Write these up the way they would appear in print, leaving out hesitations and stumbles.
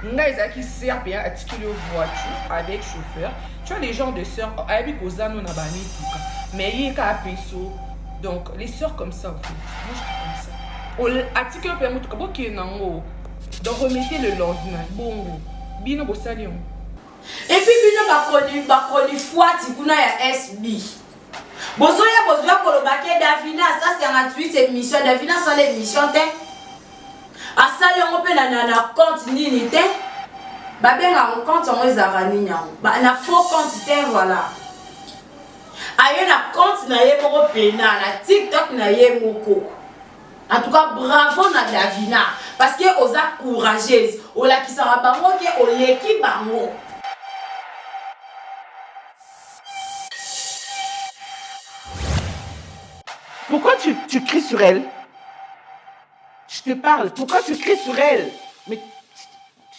Nga ezalaki sœur pe atikeli yo voiture avec chauffeur tu as les genres de sœur ayebi koza no na ba mituka mais ye ka apeso donc les sœurs comme ça en fait moi je comme ça atikeli yo pe mutuka bokende nango donc remettez le lendemain bongo bino bosali yango. Et puis bino ba chronifuati kuna ya SB bozoya bozoya koloba ke Davina asa 58 emission Davina asala emission te asali yango mpe na, na, na compte nini te babenga yango compte yango ezalaka nini yango na faux compte te voilà aye na compte na ye moko pena na tiktok na ye moko en tout cas bravo na Davina parce que oza courageuse olakisaka bango ke oleki bango. Pourquoi tu, tu cries sur elle Je te parle, pourquoi tu cries sur elle Mais tu,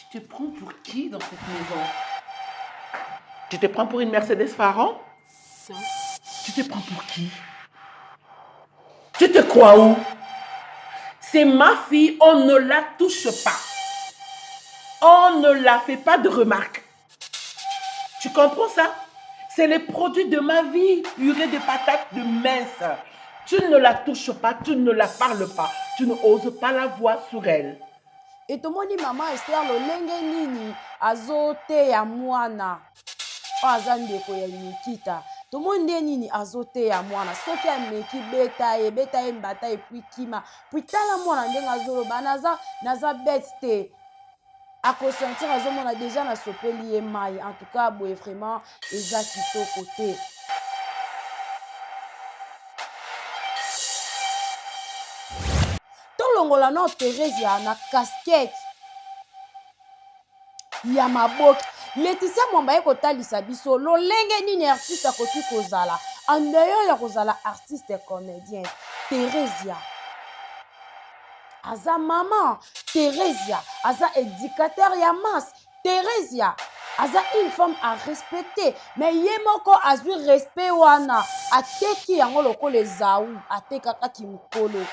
tu te prends pour qui dans cette maison Tu te prends pour une Mercedes Pharaon Non. Tu te prends pour qui Tu te crois où C'est ma fille, on ne la touche pas. On ne la fait pas de remarques. Tu comprends ça C'est les produits de ma vie, purée de patates de mince. Tu ne la touches pas, tu ne la parles pas, tu ne oses pas la voir sur elle. Et tomoni mama Esther lolenge nini azoteya mwana oyo aza ndeko ya Nikita. Tomoni nde nini azoteya mwana, soki ameki beta ye, beta ye mbata epuis kima. Puis tala mwana ndenge azoloba naza, naza bete te. Ako sentir azomona deja nasopeli ye mai. En tout cas boye vraiment eza kitoko te. Tolongola no Theresia na casquette ya maboke. Laetitia Mwamba ye kotalisa biso lolenge nini artiste akoki kozala en dehors ya kozala artiste comédien. Theresia aza maman, Theresia aza éducateur ya masse, Theresia aza une femme à respecter, mais ye moko azwi respect wana ateki yango lokola Ezau atekaka kimokolo.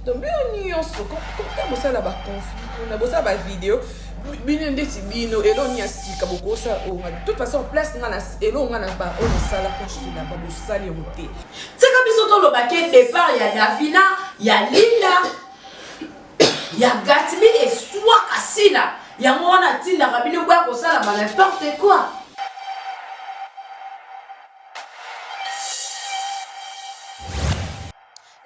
Donc bino nyonso comme bosala ba conflit kuna bosala ba video bino ndeti bino eloko nini ya sika bokosala oyo nga de toute façon place nga na eloko nga na ba oyo nasala quand j'étais là-bas bosali yango te. Tika biso toloba ke départ ya Davina, ya Linda, ya Gatby eswaka Sila. Yango wana atindaka bino boya kosala ba n'importe quoi.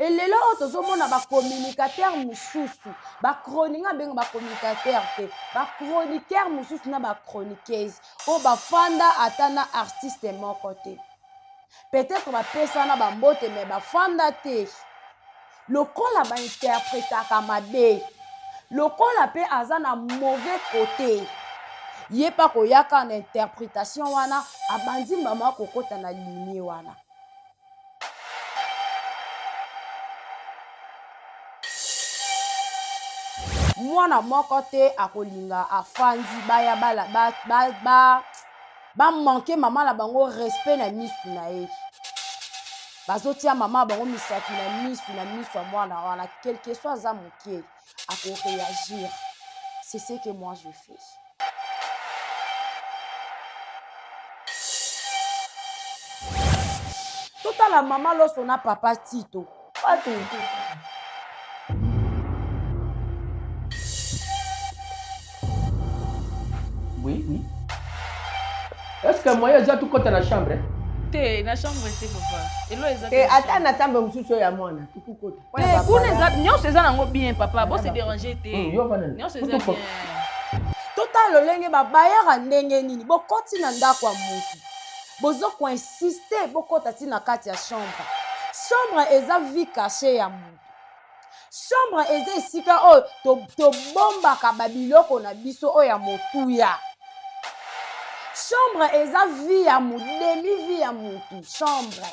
Et lelo oyo tozomona ba communicateur mosusu, ba chroniqueur, nga benga ba communicateur te, ba chroniqueur mosusu na ba chroniqueuse oyo bafanda ata na artiste moko te. Peut-être bapesana ba mbote mais bafanda te. Lokola ba interpretaka mabe, lokola pe aza na mauvais côté, ye pe akoyaka na interpretation wana, abandi mama kokota na lignee wana. Mwana moko te akolinga afandi baya bala ba ba ba ba manque mama na bango respect na misu na ye. Bazotia mama na bango misapi na misu na misu ya mwana wana, quelque soit aza moke ako réagir. C'est ce que moi je fais. Totala mama Loso na papa Tito. Oui, oui. Est-ce que moyen eza tokota na chambre? Te, na chambre te papa. Elo eza te. Ata na chambre mosusu oyo ya mwana, tukukota. Te, kuna eza nyonso eza nango bien papa, bo se déranger te. Nyonso eza bien. Totala lolenge babayaka ndenge nini bokoti na ndako ya mutu bozo ko insister bokota ti na kati ya chambre. Chambre eza vie cachee ya mutu. Chambre eza esika oyo tobombaka ba biloko na biso oyo ya motuya. Chambre eza vie ya demi vie ya mutu, chambre.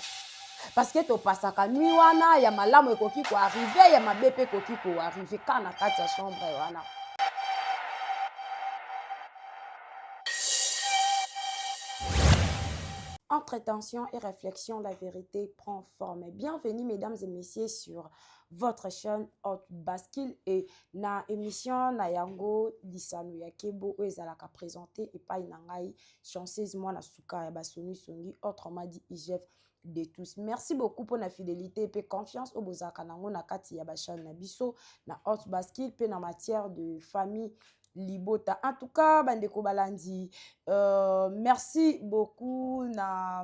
Parce que topasaka nuit wana ya malamu ekoki ko arriver, ya mabe pe ekoki ko arriver kaka na kati ya chambre wana. Entre tension et réflexion, la vérité prend forme. Bienvenue, mesdames et messieurs, sur votre chaîne Haute Bascule et na émission na yango lisano ya kebo oyo ezalaka présentée epai na ngai chanceuse mwana suka ya basongi songi autrement dit IGF de tous. Merci beaucoup pour la fidélité et confiance au bozaka nango na kati ya ba chaîne na biso na Haute Bascule pe na matière de famille libota. En tout cas, bandeko balandi, euh, merci beaucoup na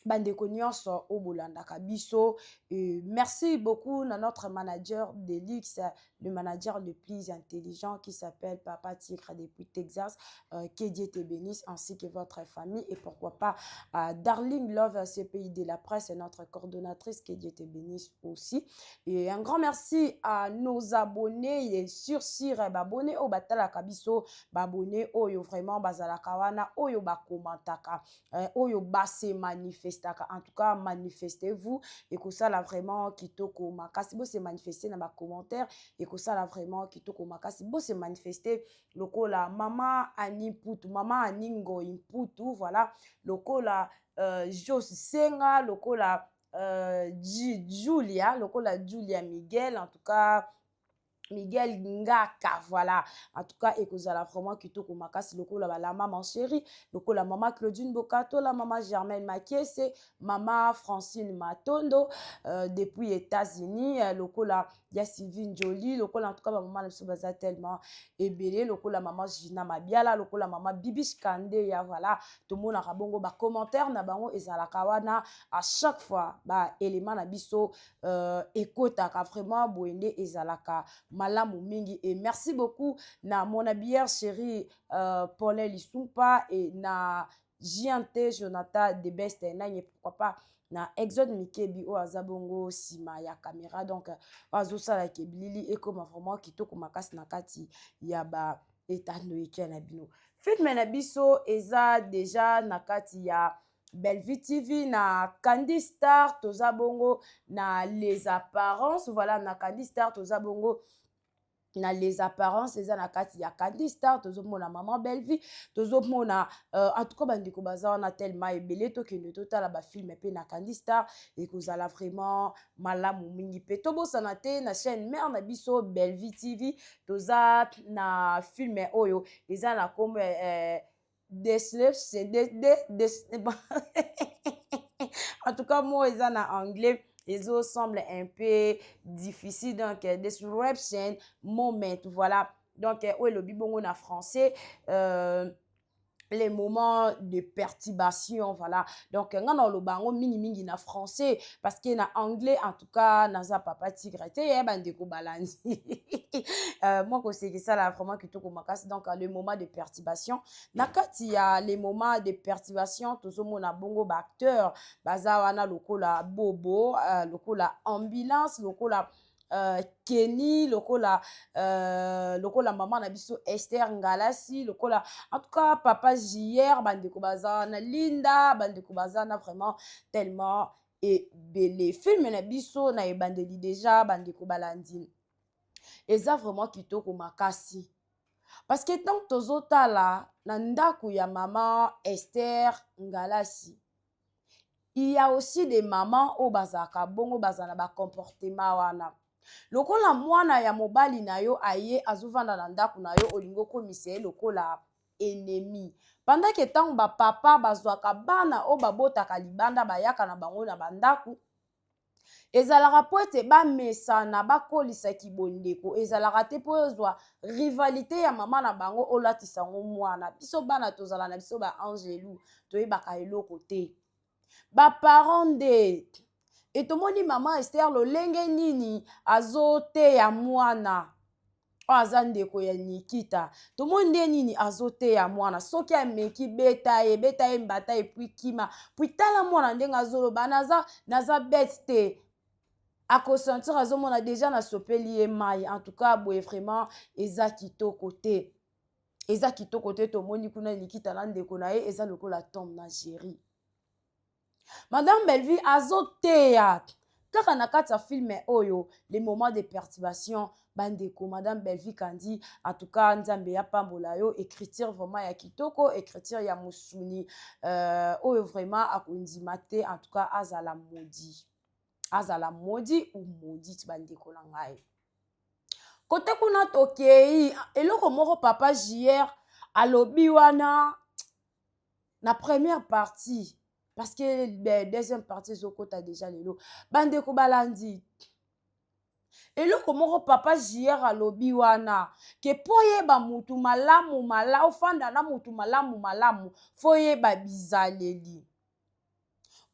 bandeko nyonso oyo bolandaka biso. Euh, merci beaucoup na notre manager de luxe, le manager le plus intelligent qui s'appelle Papa Tigre depuis Texas. Euh, que Dieu te bénisse ainsi que votre famille et pourquoi pas euh, Darling Love, ce pays de la presse, notre coordonnatrice, que Dieu te bénisse aussi. Et un grand merci à nos abonnés et sur sur abonnés oyo batalaka biso, abonnés oyo vraiment bazalaka wana oyo bakomantaka, euh, oyo base manifestaka. En tout cas, manifestez-vous et que ça la vraiment kitoko makasi bo se manifester na ba commentaire et que ça la vraiment kitoko makasi bo se manifester lokola mama Annie Mputu, mama Annie Ngoyi Mputu, voilà, lokola euh, Jos Senga, lokola euh, Julia, lokola Julia Miguel, en tout cas Miguel Ngaka, voilà. En tout cas, ekozala vraiment kitoko makasi lokola ba la maman chérie, lokola maman Claudine Bokato, la maman Germaine Makiese, maman Francine Matondo euh, depuis États-Unis, euh, lokola ya Sylvie Njoli, lokola en tout cas ba maman na biso baza tellement ebele, lokola maman Gina Mabiala, lokola maman Bibish Kande ya voilà, tomonaka bongo ba commentaire na bango ezalaka wana à chaque fois ba élément na biso euh, ekotaka vraiment boye nde ezalaka malamu mingi. Et merci beaucoup na mon habilleur chéri euh, Paulin Lisumpa et na JNT Jonathan de Best nanye, pourquoi pas na Exode Mikebi oyo aza bongo nsima ya caméra, donc oyo azosalaka ebilili ekoma vraiment kitoko makasi na kati ya ba etando eke na bino. Film na biso eza déjà na kati ya Bellevue TV na Candy Star, toza bongo na Les Apparences, voilà, na Candy Star toza bongo na Les Apparences, eza na kati ya Candy Star, tozomona maman Bellevue, tozomona euh, en tout cas bandeko baza wana tellement ebele. Tokende totala bafilm mpe na Candy Star, ekozala vraiment malamu mingi. Mpe tobosana te na chaîne mère na biso Bellevue TV, toza na film oyo eza na kombo euh, de, en tout cas moi eza na anglais, ezo semble un peu difficile, donc Disruption Moment, voilà, donc oyo elobi bongo na français euh, les moments de perturbation, voilà. Donc nga na oloba yango mingimingi na français parce que na anglais, en tout cas, naza papa tigre te ye bandeko balandi euh, moi kosekisala vraiment kitoko makasi. Donc le moment de perturbation, na kati ya les moments de perturbation, tozomona bongo baacteur baza wana lokola Bobo, euh, lokola Ambulance, lokola euh, Kenny, lokola euh, lokola mama na biso Esther Ngalasi, lokola en tout cas papa JR, bandeko baza na Linda, bandeko baza na vraiment tellement ebele. Film na biso na ebandeli déjà, bandeko balandi, eza vraiment kitoko makasi parce que ntango tozotala na ndako ya mama Esther Ngalasi, il y a aussi des mamans oyo bazalaka bongo, bazala na bacomportement wana. Lokola mwana ya mobali na yo aye azovanda na ndako na yo, olingi okomisa ye lokola ennemi, pendant ke ntango bapapa bazwaka bana oyo babotaka libanda, bayaka na bango na bandako, ezalaka po ete bamesana, bakolisaki bondeko. Ezalaka te mpo ozwa rivalité ya mama na bango, olatisa yango mwana. Biso bana tozala na biso baangelu, toyebaka eloko te, baparent nde. E tomoni mama Ester lolenge nini azoteya mwana oyo aza ndeko ya Nikita. Tomoni nde nini azoteya mwana: soki ameki, beta ye, beta ye mbata et puis kima. Puis tala mwana ndenge azoloba: naza, naza bête te. Akosentir, azomona déjà nasopeli ye mai. En tout cas, boye vraiment eza kitoko te, eza kitoko te. Tomoni kuna Nikita na ndeko na ye, eza lokola Tom na Jerry. Madame Bellevue azoteya. Kaka na kati ya film oyo, les moments de perturbation, bandeko, Madame Bellevue Kandi, en tout cas Nzambe apambola yo, écriture vraiment ya kitoko, écriture ya musuni, oyo vraiment akondima te, en tout cas azala maudit. Azala maudit ou maudite bandeko na ngai. Kote kuna tokei, eloko moko papa JR alobi wana na première partie, parce que ben, deuxième partie ezokota déjà lelo. Bandeko balandi, eloko moko papa JR alobi wana ke po yeba mutu malamu mala, ofanda na mutu malamu malamu, fo yeba bizaleli.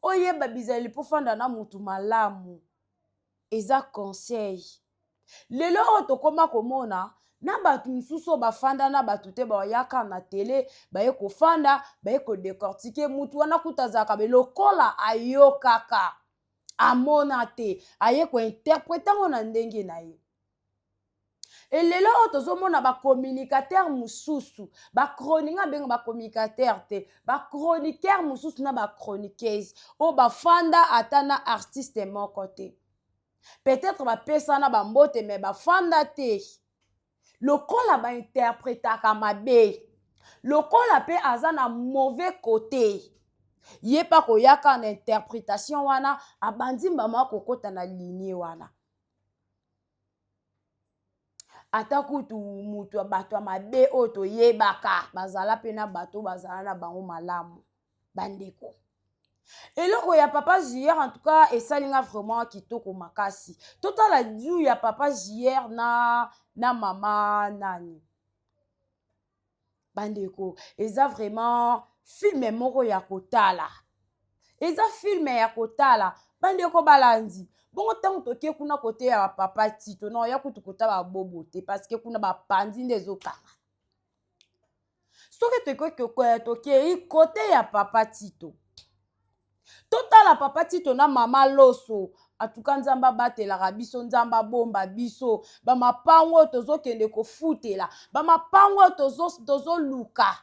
Oyeba bizaleli po fanda na mutu malamu. Eza conseil. Lelo oyo tokoma komona na bato mosusu oyo bafanda na bato te, bayaka na tele, baye kofanda, baye kodécortiquer mutu wana, kuta azalaka be lokola ayokaka, amona te, aye kointerpréter yango na ndenge na ye. Elelo oyo tozomona bacommunicateur mosusu, bachronique, abenga bacommunicateur te, bachroniqueur mosusu na bachroniqueuse oyo bafanda ata na artiste moko te, peut-être bapesana bambote, me bafanda te, lokola bainterprétaka mabe, lokola mpe aza na mauvais côté, ye mpe akoyaka na interprétation wana, abandi mbama akokɔta na ligne wana. Ata kutu mutu, bato ya mabe oyo toyebaka bazala mpe na bato bazala na bango malamu. Bandeko, eloko ya papa JR en tout cas esalinga vraiment kitoko makasi. Totala duo ya papa JR na mama nani. Bandeko, eza vraiment film moko ya kotala, eza film ya kotala, bandeko balandi. Bongo ntango tokie kuna kote ya papa Tito na oya kutu kota babobo te, parce que kuna bapandi nde ezokanga. Soki tokei kote ya papa Tito, totala papa Tito na mama Loso. Atuka Nzambe abatelaka biso, Nzambe abomba biso. Bamapango oyo tozokende kofutela, bamapango oyo tozoluka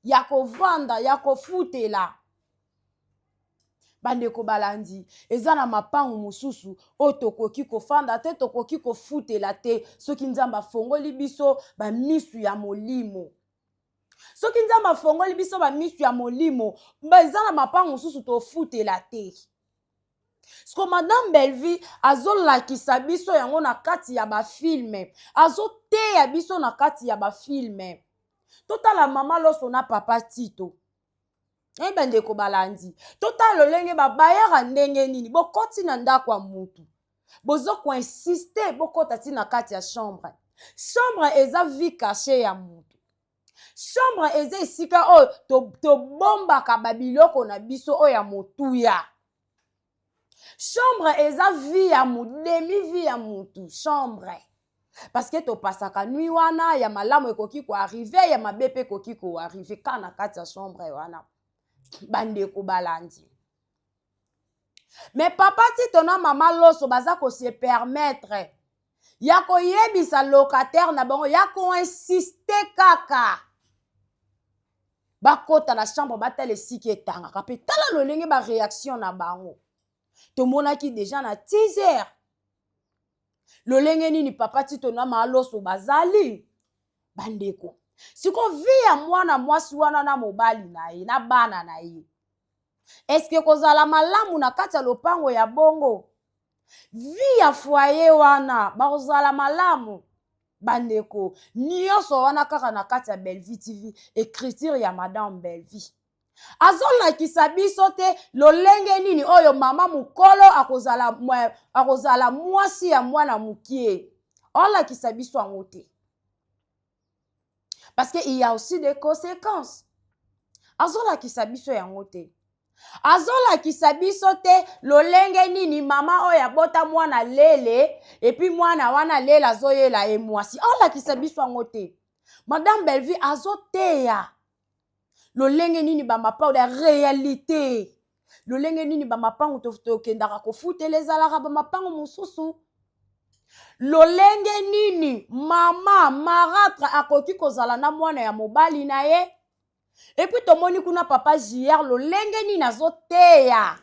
ya kovanda, ya kofutela, bandeko balandi, eza na mapango mosusu oyo tokoki kofanda te, tokoki kofutela te. Soki Nzambe afongoli biso bamisu ya molimo, soki Nzambe afongoli biso bamisu ya molimo, eza na mapango mosusu tofutela te. Siko Madame Bellevue azolakisa biso yango na kati ya bafilm, azoteya biso na kati ya bafilm. Totala mama Loso na papa Tito. Eh, bandeko balandi, totala lolenge babayaka ndenge nini. Bokoti na ndako ya mutu, bozo koinsiste bokota ti na kati ya chambre. Chambre eza vie cachée ya mutu. Chambre eza esika oyo tobombaka babiloko na biso oyo ya motuya. Chambre eza vie ya demi vie ya mutu, chambre, parce que topasaka nuit wana. Ya malamu ekoki koarriver, ya mabe mpe ekoki koarriver kaka na kati ya chambre wana, bandeko balandi. Mais papa Tito na mama Loso baza kose permettre ya koyebisa locataire na bango, ya koinsiste kaka bakota na chambre, batala esika etangaka. Mpe tala lolenge baréaction na bango. Tomonaki déjà na teaser lolenge nini papa Tito na mama Loso bazali. Bandeko, siko vie ya mwana mwasi wana na mobali na ye na bana na ye, eske kozala malamu na kati ya lopango ya bongo? Vie ya foyer wana bakozala malamu? Bandeko, nyonso wana kaka na kati ya Bellevue TV, écriture ya Madame Bellevue azolakisa biso te lolenge nini oyo mama mokolo akozala mwasi ya mwana mokie. Olakisa biso yango te, parce que il y a aussi des conséquences. Azolakisa biso yango te. Azolakisa biso te lolenge nini mama oyo abota mwana lele, et puis mwana wana lele azoyela ye mwasi. Olakisa biso yango te. Madame Bellevue azoteya lolenge nini bamapango ya réalité, lolenge nini bamapango tokendaka kofutela ezalaka bamapango mosusu, lolenge nini mama marâtre akoki kozala na mwana ya mobali na ye. Et puis tomoni kuna papa JR lolenge nini azoteya.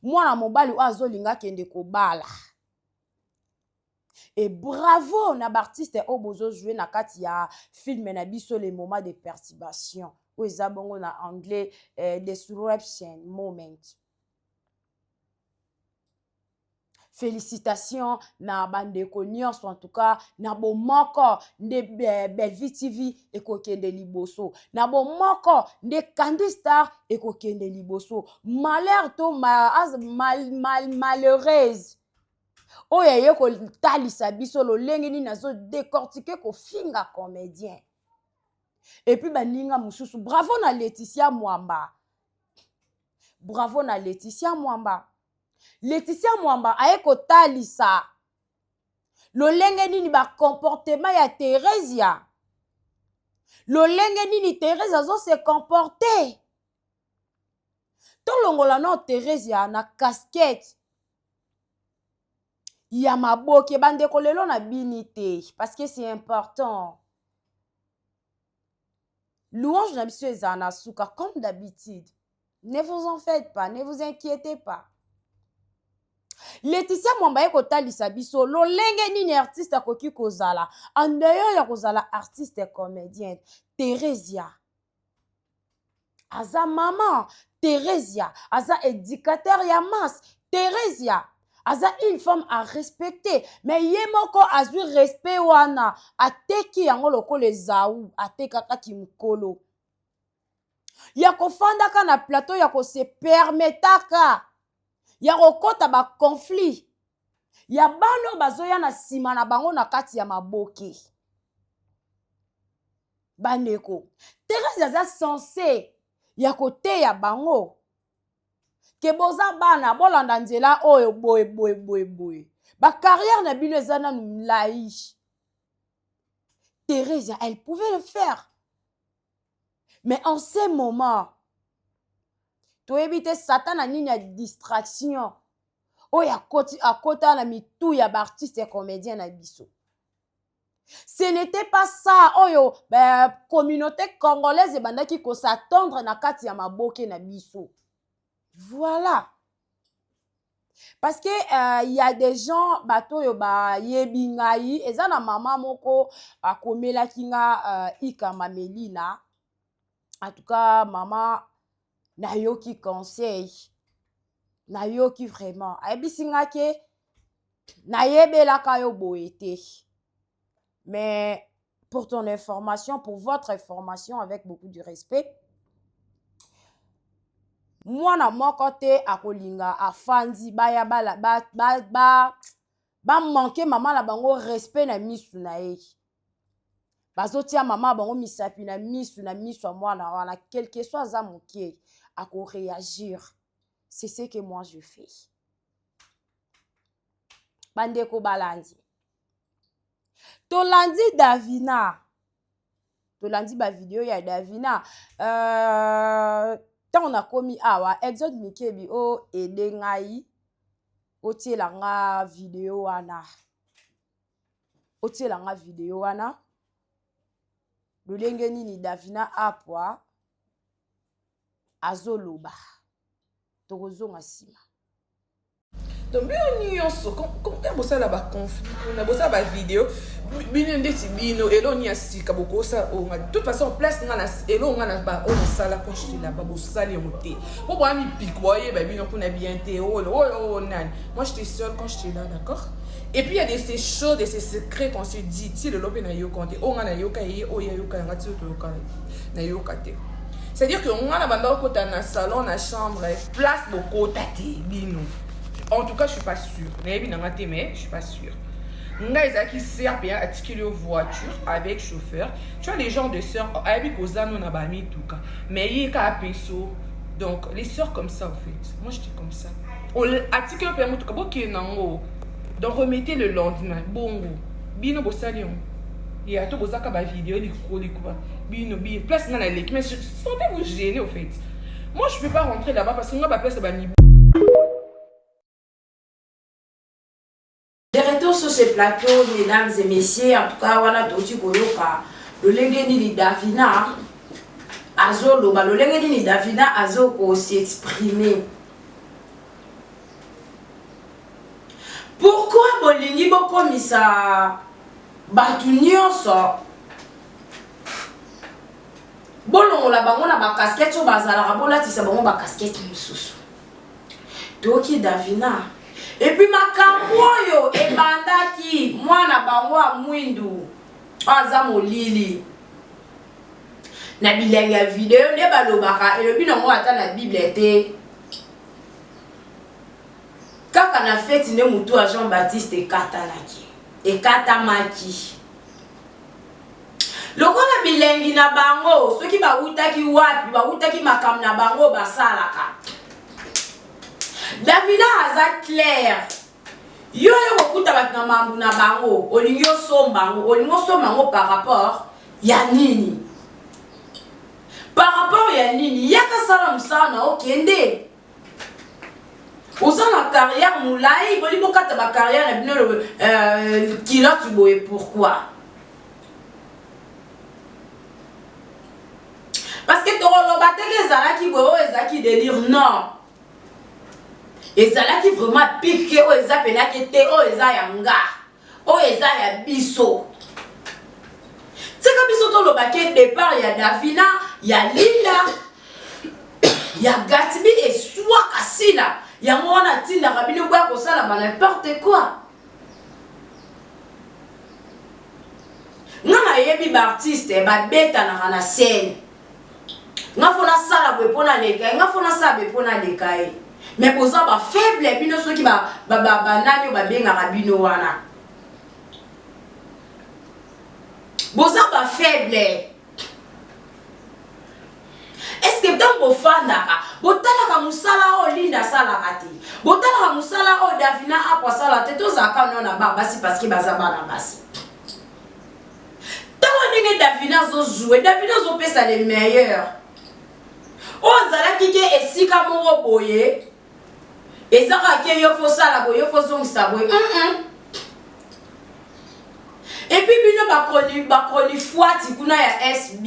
Mwana mobali oyo azolinga akende kobala. Et bravo na ba artistes oyo bozo jouer na kati ya film na biso les moments de perturbation oyo eza bongo na anglais eh, disruption moment. Félicitations na bandeko nyonso en tout cas na bomoko nde eh, Bellevue TV ekokende liboso na bomoko nde Candy Star ekokende liboso malheur to ma, mal, mal, malheureuse oyo aye kotalisa biso lolenge nini azo décortiquer kofinga comédien epuis baninga mosusu bravo na Laetitia Mwamba bravo na Laetitia Mwamba Laetitia Mwamba aye kotalisa lolenge nini ba comportement ya Theresia lolenge nini Therese azo se comporter tolongola no Theresia na casquette ya maboke bandeko lelo na bini te parce que c'est important louange na biso ezala na suka comme d'habitude ne vous en faites pas ne vous inquiétez pas Laetitia Mwamba ye kotalisa biso lolenge nini artiste akoki kozala en dehors ya kozala artiste comédienne Theresia aza mama Theresia aza éducateur ya masse Theresia aza une femme à respecter mais ye moko azwi respect wana ateki yango lokola ezau atekaka kimokolo ya kofandaka na plateau ya kose permetaka ya kokɔta baconflit ya bana oyo bazoya na nsima na bango na kati ya maboke bandeko Therese aza sense ya koteya bango ke boza bana bolanda nzela oyo boye boye boye boye bacarrière na bino eza nanu milai Theresia elle pouvait le faire mais en ce moment toyebi te satana nini ya distraction oyo akoti akota na mitu ya baartiste ya comédien na biso ce n'était pas ça oyo ba communauté congolaise ebandaki kos'attendre na kati ya maboke na biso voilà parce que euh, y a des gens bato oyo bayebi ngai eza na mama moko akomelaki nga euh, ikama melina en tout cas mama nayoki conseil nayoki vraiment ayebisi nga ke nayebelaka yo boye te mais pour ton information pour votre information avec beaucoup de respect mwana moko te akolinga afandi baya bala ba, ba, ba, bamanke mama na bango respect na misu na ye bazotia mama bango misapi na misu na misu ya mwana wana quelque soit aza moke akoréagir c'est ce que moi je fais bandeko balandi tolandi davina tolandi bavideo ya davina ntango euh, nakomi awa exode mikebi o ede ngai otiela nga video wana otiela nga video wana lolenge nini davina apwa azoloba tokozonga nsima Donc bino nyonso comme bosala ba conflit kuna bosala ba video bino ndeti bino eloko nini ya sika bokosala oyo nga de toute façon place nga na eloko nga na ba oyo nasala quand j'étais là-bas bosali yango te po boya mipiko boyeba bino kuna bien te oyo oyo oyo nani moi j'étais seule quand j'étais là d'accord et puis il y a des ces choses des ces secrets qu'on se dit ti lelo mpe nayoka te oyo nga nayoka ye oyo ayoka yanga ti toyoka nayoka te c'est-à-dire que nga na banda okota na salon na chambre place bokota te bino en tout cas je suis pas sûre nayebi na nga te mais je suis pas sûre nga ezalaki sœur mpe atikeli yo voiture avec chauffeur tu vois les genres de sœur ayebi koza no na bamituka mais ye ka apeso donc les sœurs comme ça en fait moi j'étais comme ça atikeli yo mpe motuka bokende nango donc remettez le lendemain bongo bino bosali yango ya to bozaka ba vidéo likolo likolo bino bino place nga na leki mais sentez vous gêner au fait moi je peux pas rentrer là-bas parce que nga ba place ba mi De retour sur ce plateau, mesdames et messieurs, en tout cas, wana touti koyoka lolenge nini Davina azoloba, lolenge nini Davina azo ko s'exprimer. bokomisa bato nyonso bolongola bango na ba casquette oyo bazalaka, bolatisa bango ba casquette mosusu. Toyoki Davina et puis makambo oyo ebandaki, mwana bango ya mwindu oyo aza molili na bilenge ya video nde balobaka, elobi nango ata na Bible te, kaka na feti nde motu ya Jean Baptiste ekatanaki, ekatamaki lokola bilengi na bango. Soki bawutaki wapi, bawutaki makambo na bango basalaka. Davina aza claire. Yo oyo kokuta bato na mambu na bango, olingi osomba yango, olingi osomba yango par rapport ya nini? Par rapport ya nini? Yaka sala mosala na okende, oza na carrière molai. Boli bokata ba carrière na bino kilote boye, pourquoi? Parce que tokoloba teke ezalaki boye, oyo ezalaki délire. Non, ezalaki vraiment pique. Oyo eza penaki te, oyo eza ya nga, oyo eza ya biso. Tika biso tolobaki départ ya Davina, ya Linda, ya Gatbi eswaka sila. Yango wana atindaka bino boya kosala ba n'importe quoi. Nga nayebi ba artiste babetanaka na scène: nga fo nasala boye mpo naleka ye, nga fo nasala boye mpo naleka ye. Mais boza ba faible bino. Soki banani oyo babengaka bino wana, boza ba faible. Est ce que ntango bofandaka, botalaka mosala oyo Linda asalaka te? Botalaka mosala oyo Davina apo asala te? Tozalaka no na bana basi, parce que baza bana basi. Tala ndenge Davina azo jouer, Davina azopesa le meilleur. Oyo azalaki ke esika moko boye, eza kaka ke yo fosala boye, yo fozongisa boye. Et puis bino bachronifuati kuna ya SB,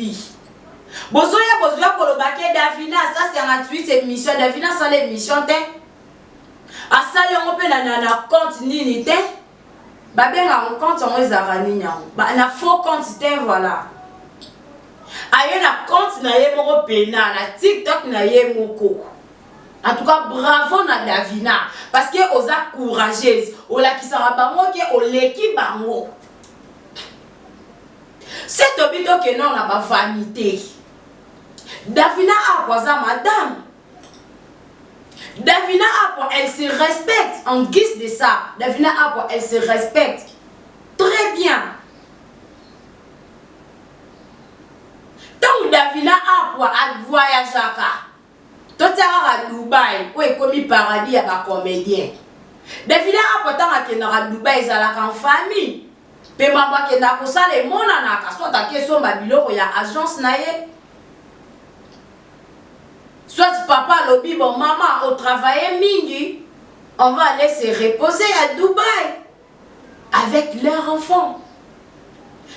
bozoya bozoya koloba ke Davina asa 58 émission. Davina asala émission te, asali yango mpe na compte nini te, babengaka compte yango ezalaka nini yango, na faux compte te. Voilà, aye na compte na ye moko pena na TikTok na ye moko. En tout cas, bravo na Davina, parce que oza courageuse, olakisaka bango ke oleki bango. Se tobi tokende na ba vanité, Davina apo aza madame. Davina Apo, elle se respecte. En guise de ça, Davina Apo, elle se respecte très bien. Ntango Davina Apo avoyageaka, totia kaka Dubai oyo ekomi paradis ya ba comédien, Davina Apo ntango akendaka Dubai ezalaka en famille, mpe mambo akendaka kosala emonanaka, soit ake esomba biloko ya agence na ye, soit papa alobi: "Bon mama, otravaille mingi, on va aller se reposer à Dubaï avec leur enfant."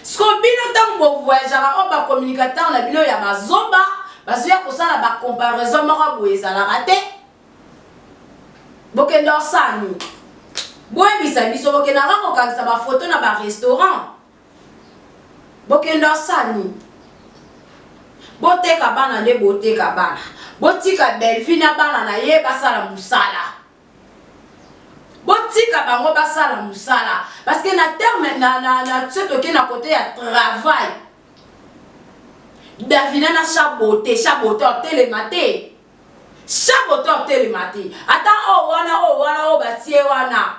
Siko bino ntango bovoyageaka, oyo ba communicateur na bino ya bazoba bazoya kosala ba comparaison moko boye ezalaka te. Bokende osani, boyebisa biso, bokendaka kokangisa ba photo na ba restaurant, bokende osani, boteka bana nde, boteka bana, botika Bellevue na bana na ye basala mosala, botika bango basala mosala. Parce que na terme na so toke na côté ya travail, Davina na Chabote, Chabote otelema te, Chabote otelema te. Ata oyo wana, oyo wana, oyo batie wana,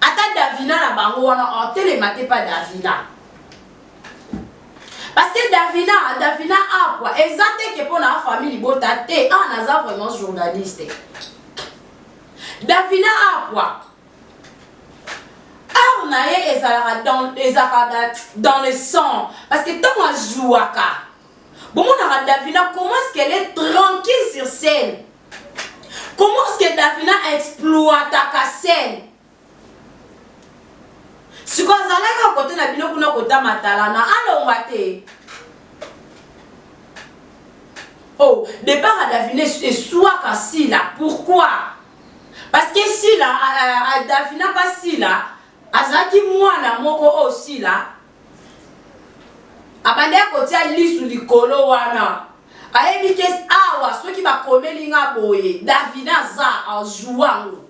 ata Davina na bango wana otelema te pa Davina, parce que Davina apwa eza te ke mpo na famille libota te. Ah, naza vraiment journaliste. Davina apwa art na ye ezalaka dans, ezalaka dans le sang, parce que ntango azwaka, bomonaka Davina, comment est-ce qu'elle est tranquille sur scène, comment est-ce que Davina exploitaka scène. Sikoyo azalaka kote na bino kuna kota matalana, alongwa te. Oh, départ ya Davina eswaka sila. Pourquoi? Parce que Sila, Davina pa Sila, azalaki mwana moko oyo Sila abandaki kotia lisu likolo wana. Ayebi ke awa soki bakomeli nga boye, Davina aza azua yango.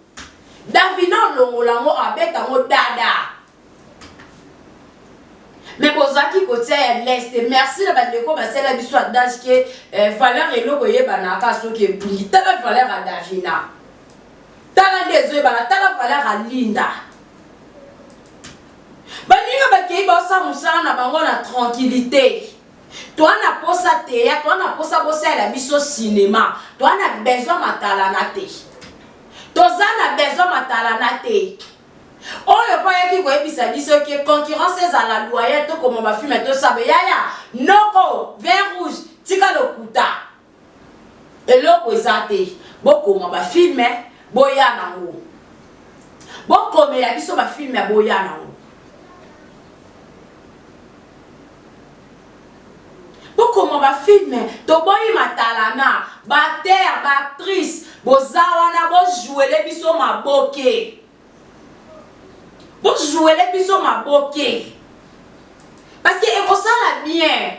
Davina olongola yango abeta yango dada. Mais bozalaki kotia ya leste. Merci na bandeko basala biso adage ke eh, valeur eloko eyebanaka soki ebungi. Tala valeur ya Davina. Tala nde ezoyebana, tala valeur ya Linda. Baninga bakei baosala mosala na bango na tranquillité. Toa na posa teya, toa na posa bosalela biso cinema, toa na besoin matalana te. Toza na besoin matalana te. Oyo po ayaki koyebisa biso ke concurrence ezala loyale tokoma ba film tosaba yaya noko vin rouge tika lokuta eloko eza te bokoma ba film boya nango bokomela biso ba film boya nango bokoma ba film toboyi matalana ba acteur ba actrice boza wana bojouele biso maboke bojouele biso maboke parce que ekosala bien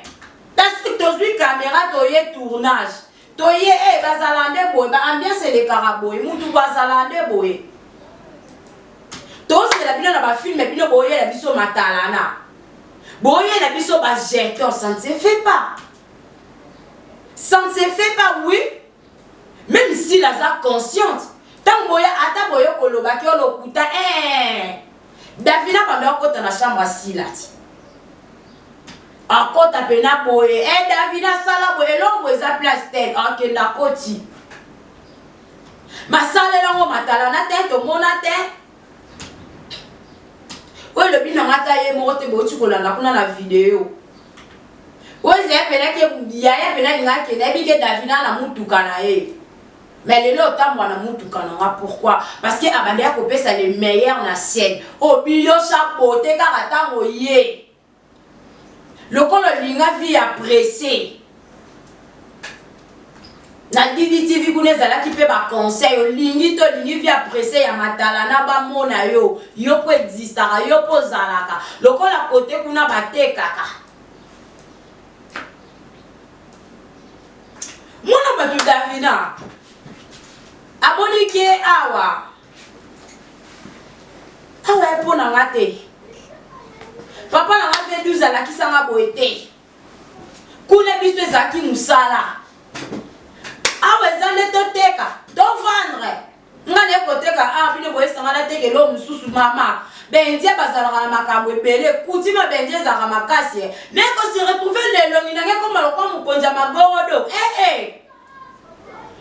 parce tozwi camera toye tournage toye e eh, bazala nde boye ba ambiance elekaka boye mutu bazala nde boye tozela bino na bafilme bino boyela biso matalana Boyela biso ba jetons, ça ne se fait pas. Ça ne se fait pas, oui. Même si aza consciente, tango boya ata boyo koloba ke lokuta eh. Davina banda akota na chambre asila ti. Akota pena boye, eh Davina sala boye, elongo eza place tel, akenda koti. Masalela ngo matalana te, tomona te. Oyo elobi na nga ata ye moko te bouti kolanda kuna na video. Oyo ezali pena ke yaya pena alinga akende ayebi ke Davina na mutuka na ye. Mais lelo otambwa na mutuka na nga pourquoi? Parce que abandaki kopesa le meilleur na scène. Obiyosa beauté kaka tango ye. Lokola olinga vie ya presse. Na DDTV kuna ezalaki pe ba conseil olingi to olingi vie ya presse ya matalana bamona yo yo po existaka yo po ozalaka lokola kote kuna batekaka mwana bato Davina amoni ke awa Awa ya mpo na nga te. Papa na nga V12 alakisa nga boye te. Kuna biso ezalaki mosala. Awa eza nde toteka, tovendre. Nga naye koteka awa bino boyesa nga nateka eloko mosusu mama. Baindien bazalaka na makambo ebele, coutume ya baindien ezalaka makasi. Naye ko se retrouver na elongi na nga ekoma lokola mokonzi ya magorodo. Eh eh.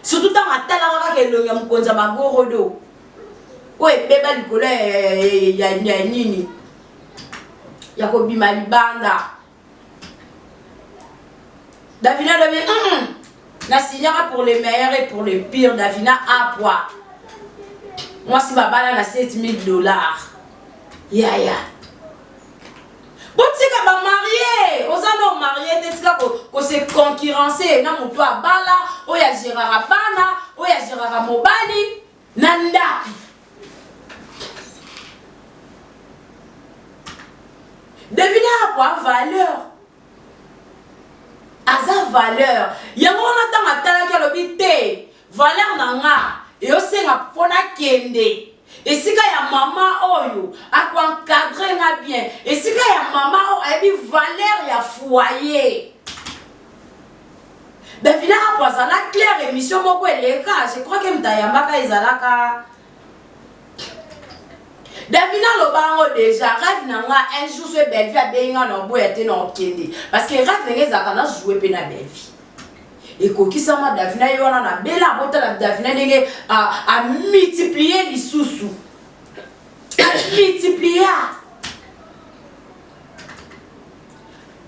Surtout ntango atalaka kaka elongi ya mokonzi ya magorodo oyo ebeba likolo ya nini ya kobima libanda. Davina alobi mm -mm. na signaka pour le meilleur et pour le pire. Davina apwa mwasi babala na 7000 dollars yaya Botika ba marie, oza no marie te tika ko, ko se concurrencer na mutu abala, oyo a geraka bana, oyo a geraka mobali na ndaku. Devine akwa valeur. Aza valeur. Yango wana ntango atalaki alobi te, valeur na nga eyosenga mpo nakende esika ya mama oyo ako encadre nga bien, esika ya mama oyo ayebi valeur ya foyer. Davina Apo azala claire émission moko eleka, je crois que moto ayambaka ezalaka Davina aloba yango déjà, rêve na nga un jour soki Bellevue abengi nga na oboya te na okende parce que rêve na nga ezalaka na jouer mpe na Bellevue. Ekokisama Davina ye wana na bela abotala Davina ndenge a multiplier lisusu a multiplier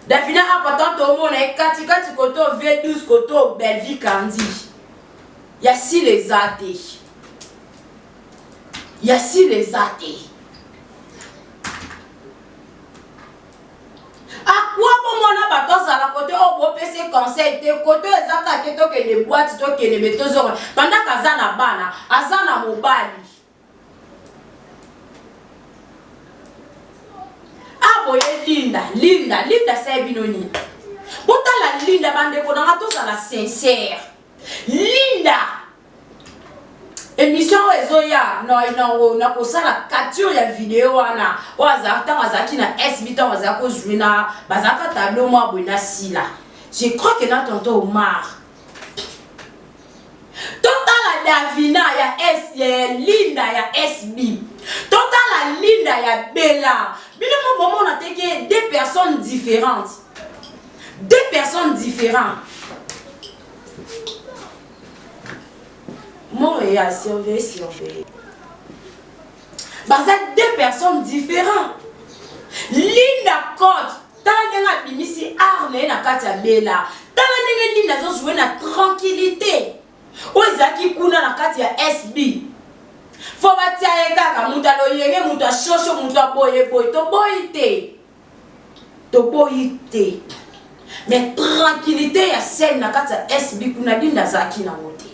Davina apa tanto omona ye kati kati koto V12 koto Bellevue Kandi ya sila eza te ya sila eza te. Akwa bo mwana bato azala kote oyo bopesi conseil te kote oyo eza kaka te tokende boite tokende me tozonga pendant aza na bana aza na mobali aboye linda linda linda asali bino nini botala linda bandeko na nga tozala sincere linda Emission oyo ezoya nakosala capture ya video wana oyo azalaki ntango azalaki na SB ntango azalaki kozwe na bazalaka tableau mwa boye na sila je crois que na tonton Omar totala Davina ya S ya Linda ya SB totala Linda ya Bella bino mo bomona te ke deux personnes différentes deux personnes différentes Montréal, surveiller, surveiller. Baza deux personnes différentes. Linda Cote, tala ndenge abimisi art na ye na kati ya Bella. Tala ndenge Linda azo jouer na tranquillité. Oyo ezalaki kuna na kati ya SB. Fo batia ye kaka moto aloyenge, moto ashosho, moto aboye boye. Toboyi te. Toboyi te. Mais tranquillité ya scène na kati ya SB kuna Linda azalaki nango te.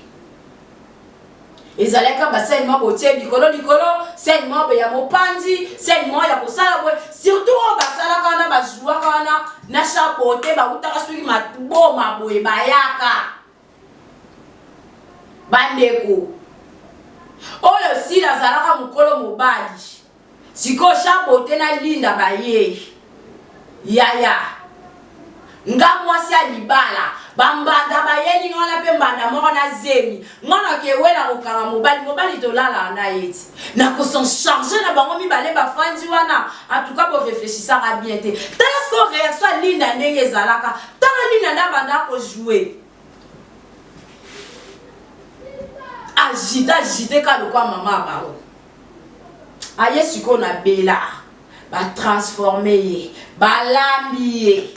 Ezalaki kaka ba scène moko botie likolo likolo, scène moko ya mopanzi, scène moko ya kosala boye, surtout oyo basalaka wana ba jouaka wana na chabote bawutaka soki maboma boye bayaka. Bandeko oyo Sila azalaka mokolo mobali Sikoyo sha beaute na linda baye yaya nga mwasi ya libala ba mbanda bayeli nga wana pe mbanda moko na zemi nga na kewela kokanga mobali mobali tolalaka na ye ti na ko s'en charger na bango mibale bafandi wana en tout cas bo reflechisaka bien te tala sikoyo reaction ya linda ndenge ezalaka tala linda nde abanda ko jouer agite agite kaka lokola mama ya bango Aye sikoyo na Bella ba transforme ye balambi ye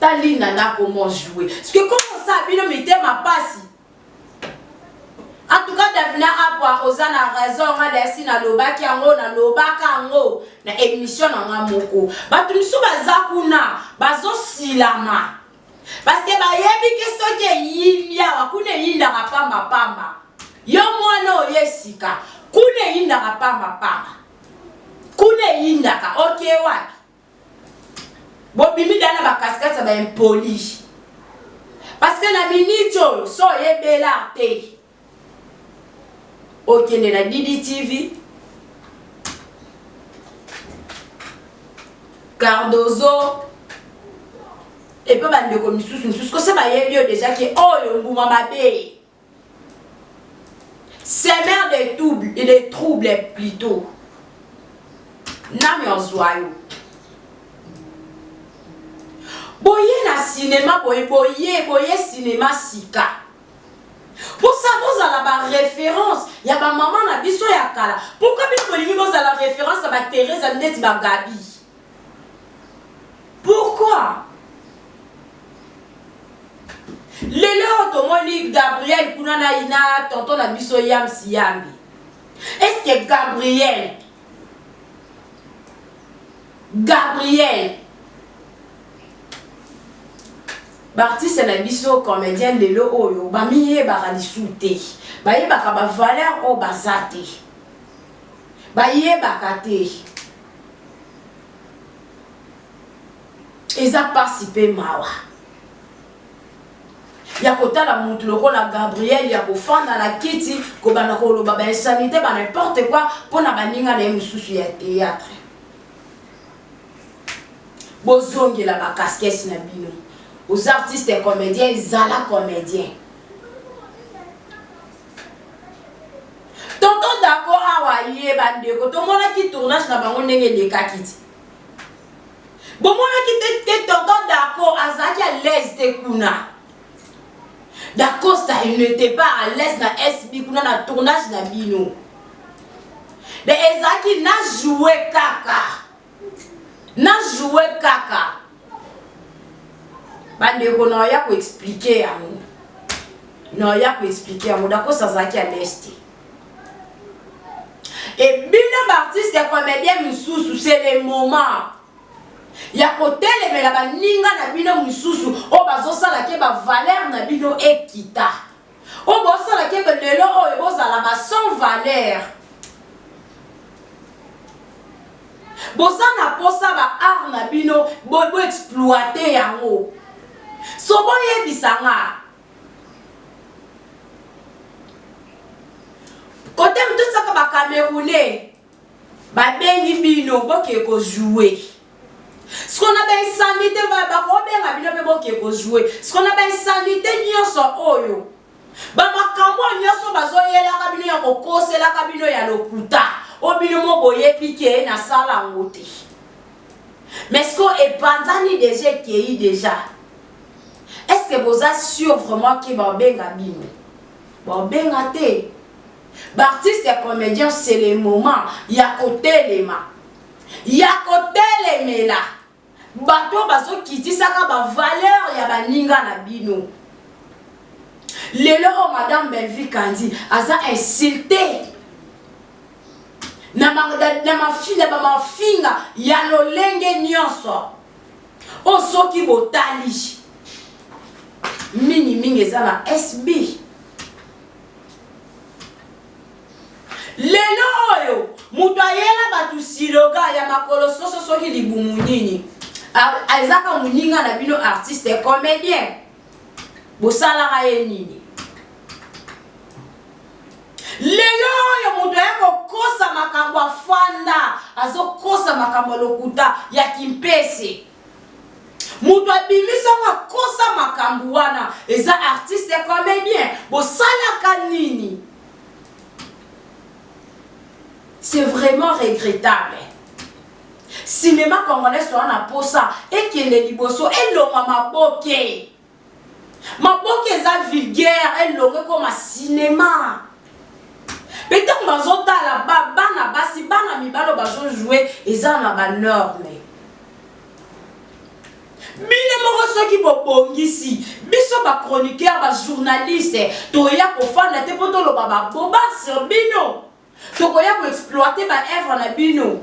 ta Linda nda comment jouer parce que comment ça bino mitema pasi en tout cas Davina Apwa oza na raison nga dasi nalobaki yango nalobaka yango na émission na nga moko bato mosusu baza kuna bazosilama Parce que bayebi ke soki eyindi awa kuna eyindaka pamba pamba. Yo mwana oye sika kuna eyindaka pamba pamba. Kuna eyindaka oke wapi? Bobimi dana ba casquette ya ba impoli. Parce que na minute oyo so oyebela te. Okende na Didi TV. Cardozo epe bandeko misusu misusu kosa bayebi yo deja ke oyo mbuma mabe semeur de trouble de trouble plutôt nani azwa yo boye na sinema boye boye boye sinema sika Bosa bozala ba reference ya ba maman na biso ya kala. Pourquoi bino bolingi bozala reference ya ba Teresa ndeti ba Gabi? Pourquoi? Lelo oyo tomoni Gabriel kuna na na tonton na biso Yams Yambi. Est-ce que Gabriel Gabriel Ba artistes na biso comediens lelo oyo ba miyebaka lisusu te. Bayebaka ba valeurs oyo baza te. Bayebaka te. Eza pasi pe mawa. Ya kotala mutu lokola Gabriel ya kofanda na kiti kobanda koloba ba insanite ba n'importe quoi pona baninga na ye mosusu ya theatre. Bozongela ba casquettes na bino. Oza artiste comedien, zala comedien. Tonton Dako awa ye bandeko tomonaki tournage na bango ndenge elekaki ti. Bomonaki te te tonton Dako azalaki à l'aise te kuna. Dacosta il n'était pas à l'aise na SB kuna na tournage na bino. De ezalaki na jouer kaka. Na jouer kaka. Bandeko na ya ko expliquer yango. Na ya ko expliquer yango Dacosta azalaki à l'aise te. Et bino ba artistes comédiens misusu c'est le moment ya kotelemela baninga na bino misusu oyo bazosala ke ba valeur na bino ekita oyo bosala ke lelo oyo bozala ba sans valeur boza na posa ba art na bino bo, bo exploite yango so boyebisa nga kote motusaka ba camerounais babengi bino boke kojoue siko na bainsanité bakobenga bino mpe boke kojoue siko na bainsanité nyonso oyo bamakambo oyo nyonso bazoyelaka bino ya kokoselaka bino ya lokuta oyo bino mo boyebi ke nasala yango te mais siko epanzani deja ekei deja Est ce que boza sur vraiment ke babenga bino? Babenga te. Ba artistes ya comedien c'est le moment ya kotelema. Ya kotelemela bato bazokitisaka ba valeur ya baninga na bino. Lelo oyo madame Bellevue Kandi aza insulte na na mafinga ya lolenge nyonso. Oyo soki botali mingi mingi eza na SB. Lelo oyo moto ayela bato siloga ya makolo soso soki libumu nini ezaka moninga na bino artiste comédien bosalaka ye nini? Lelo oyo moto aya kokosa makambo afanda azokosa makambo ya lokuta ya kimpese. Moto abimisi yango akosa makambo wana eza artiste comedien. Bosalaka nini? C'est vraiment regrettable. Cinéma congolais toza na posa ekende liboso elongwa maboke. Maboke eza vulgaire elongo ekoma cinema. Pe tango bazotala ba bana basi bana mibali oyo bazo jouer eza na ba norme. Bino moko soki bobongisi biso ba chroniqueur ba journaliste toya kofanda te po toloba ba boba sur bino. Tokoya ko exploiter ba œuvre na bino.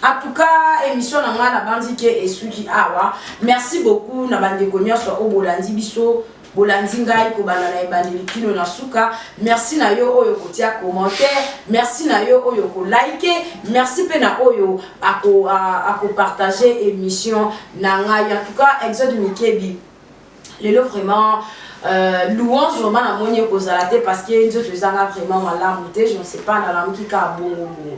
En tout cas, émission na nga na bandi ke esuki awa. Merci beaucoup na bandeko nyonso oyo bolandi biso, bolandi ngai kobanda na ebandeli kino na suka. Merci na yo oyo kotia commentaire, merci na yo oyo ko liker, merci pe na oyo ako ako partager émission na ngai. En tout cas, Exode Mikebi lelo vraiment euh, louange vraiment namoni ekozala te parce que nzoto ezanga vraiment malamu te, je ne sais pas, nalamuki kaka bongo bongo.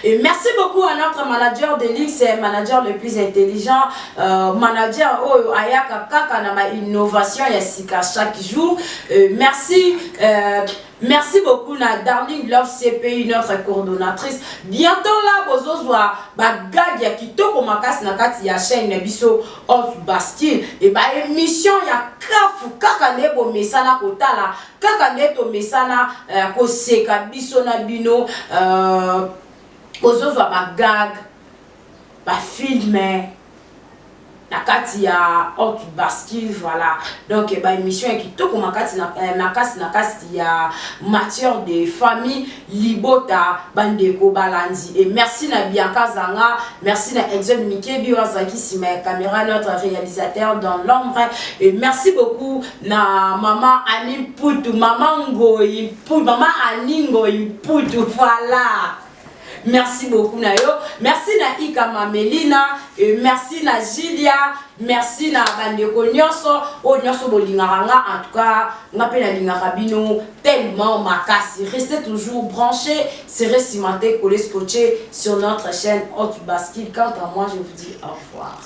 Et merci beaucoup à notre manager de luxe, manager le plus intelligent, euh, manager oyo ayaka kaka na ba innovation ya sika chaque jour. Euh, merci euh, merci beaucoup na Darling Love CPI, notre coordonnatrice. Bientôt là bozozwa ba gag ya kitoko makasi na kati ya chaîne na biso Haute Bastille et ba émission ya kafu kaka nde bomesana kotala, kaka nde tomesana euh, koseka biso na bino euh, kozozwa ba gag ba film na kati ya Haute Bascule. Voilà, donc ba émission ya kitoko makasi na eh, makasi na kati ya matière de famille libota bandeko balandi. Et merci na Bianca Zanga, merci na Exode Mikebi oyo azalaki nsima ya caméra, notre réalisateur dans l'ombre. Et merci beaucoup na mama Annie Mputu, mama Ngoyi Mputu, mama Annie Ngoyi Mputu, voilà. Merci beaucoup na yo. Merci na Ika Mamelina, et merci na Julia, merci na bandeko nyonso oyo nyonso bolingaka nga. En tout cas, nga pe nalingaka bino tellement makasi. Restez toujours branchés, serez cimentés, collés, scotchés sur notre chaîne Haute Bascule. Quant à moi, je vous dis au revoir.